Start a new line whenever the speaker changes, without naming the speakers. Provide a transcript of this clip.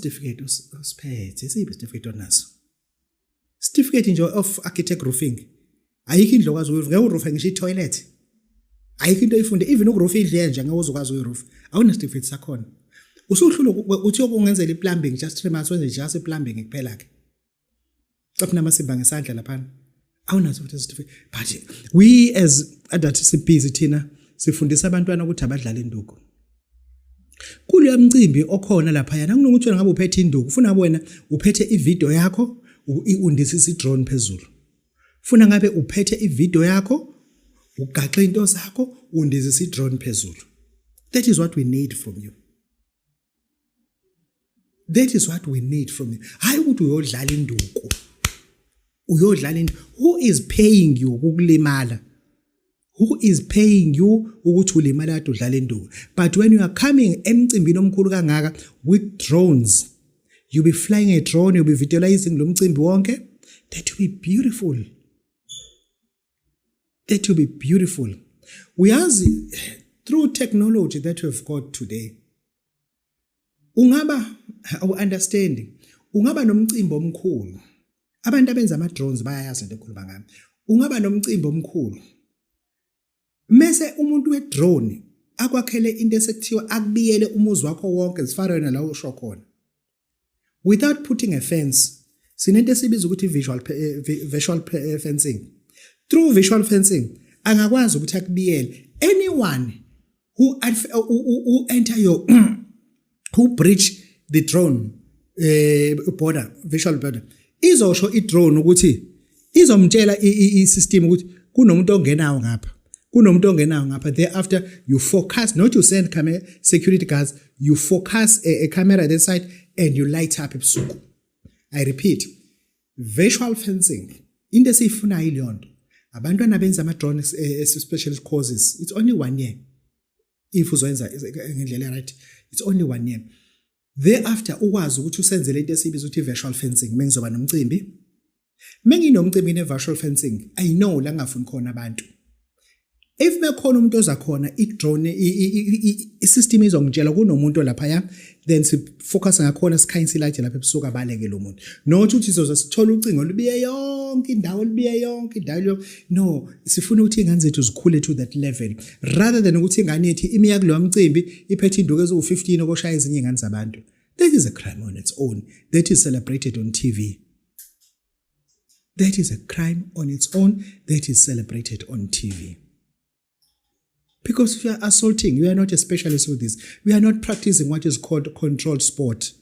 Certificate osiphethe, isiphi certificate onaso? Certificate nje of architect roofing, ayikho indlu okwazi ukuyirufa. Ngeke urufe ngisho i-toilet, ayikho into oyifunde. Even ukurufa indlu yenja ngeke uze ukwazi ukuyirufa, awuna certificate sakhona. Usuhlula uthi yokungenzela i-plumbing, just 3 months wenze just i-plumbing kuphela ke, caphuna amasimba ngesandla laphana, awunaso futhi certificate. But we as adults sibhizi thina sifundisa abantwana ukuthi abadlale induku kuloya mcimbi okhona laphayana, kunokuthi wena ngabe uphethe induku, ufuna wena uphethe ivideo yakho, undisisa i-drone phezulu. Funa ngabe uphethe ivideo yakho, ugaxe into zakho, undizisa i-drone phezulu. That is what we need from you. That is what we need from you. Hayi ukuthi uyodlala induku, uyodlala into. Who is paying you ukulimala? Who is paying you ukuthi ulimala kade udlala induku? But when you are coming emcimbini omkhulu kangaka with drones, you be flying a drone, you be visualizing lo mcimbi wonke. That will be beautiful. That will be beautiful. Uyazi, through technology that we've got today, ungaba understanding, ungaba nomcimbi omkhulu. Abantu abenza ama drones bayayazi into ekhuluma ngami. Ungaba nomcimbi omkhulu, mase umuntu we-drone akwakhele into esekuthiwa akubiyele umuzi wakho wonke zifana wena la usho khona without putting a fence. Sinento esibiza ukuthi visual fencing. Through visual fencing angakwazi ukuthi akubiyele anyone who enter your, who breach the drone border, visual border. Izosho i-drone ukuthi izomtshela i-system ukuthi kunomuntu ongenawo ngapha, kunomuntu ongenawo ngapha. Thereafter you focus, not you send camera, security guards, you focus a camera at that side and you light up ebusuku. I repeat, visual fencing. Into esiyifunayo ileyo nto. Abantwana benza ama-drone specialist courses, it's only one year. If uzoyenza ngendlela right, it's only one year. Thereafter ukwazi ukuthi usenzele into esiyibiza ukuthi virtual fencing. Mengizoba nomcimbi, menginomcimbi ne-virtual fencing, I know la ngingafuni khona abantu. If bekhona umuntu oza khona, i-drone, i-system izongitshela kunomuntu laphaya, then sifocus ngakhona, sikhanyise ilight lapha ebusuku, abaleke lo muntu. Not ukuthi sizoze sithole ucingo lubiye yonke indawo, lubiye yonke indawo. No, sifuna ukuthi ingane zethu zikhule to that level, rather than ukuthi ingane yethu imiya kulowo mcimbi iphethe induku eziwu-15 okoshaya ezinye ingane zabantu. That is a crime on its own that is celebrated on TV. That is a crime on its own that is celebrated on TV. Because if you are assaulting, you are not a specialist with this. We are not practicing what is called controlled sport.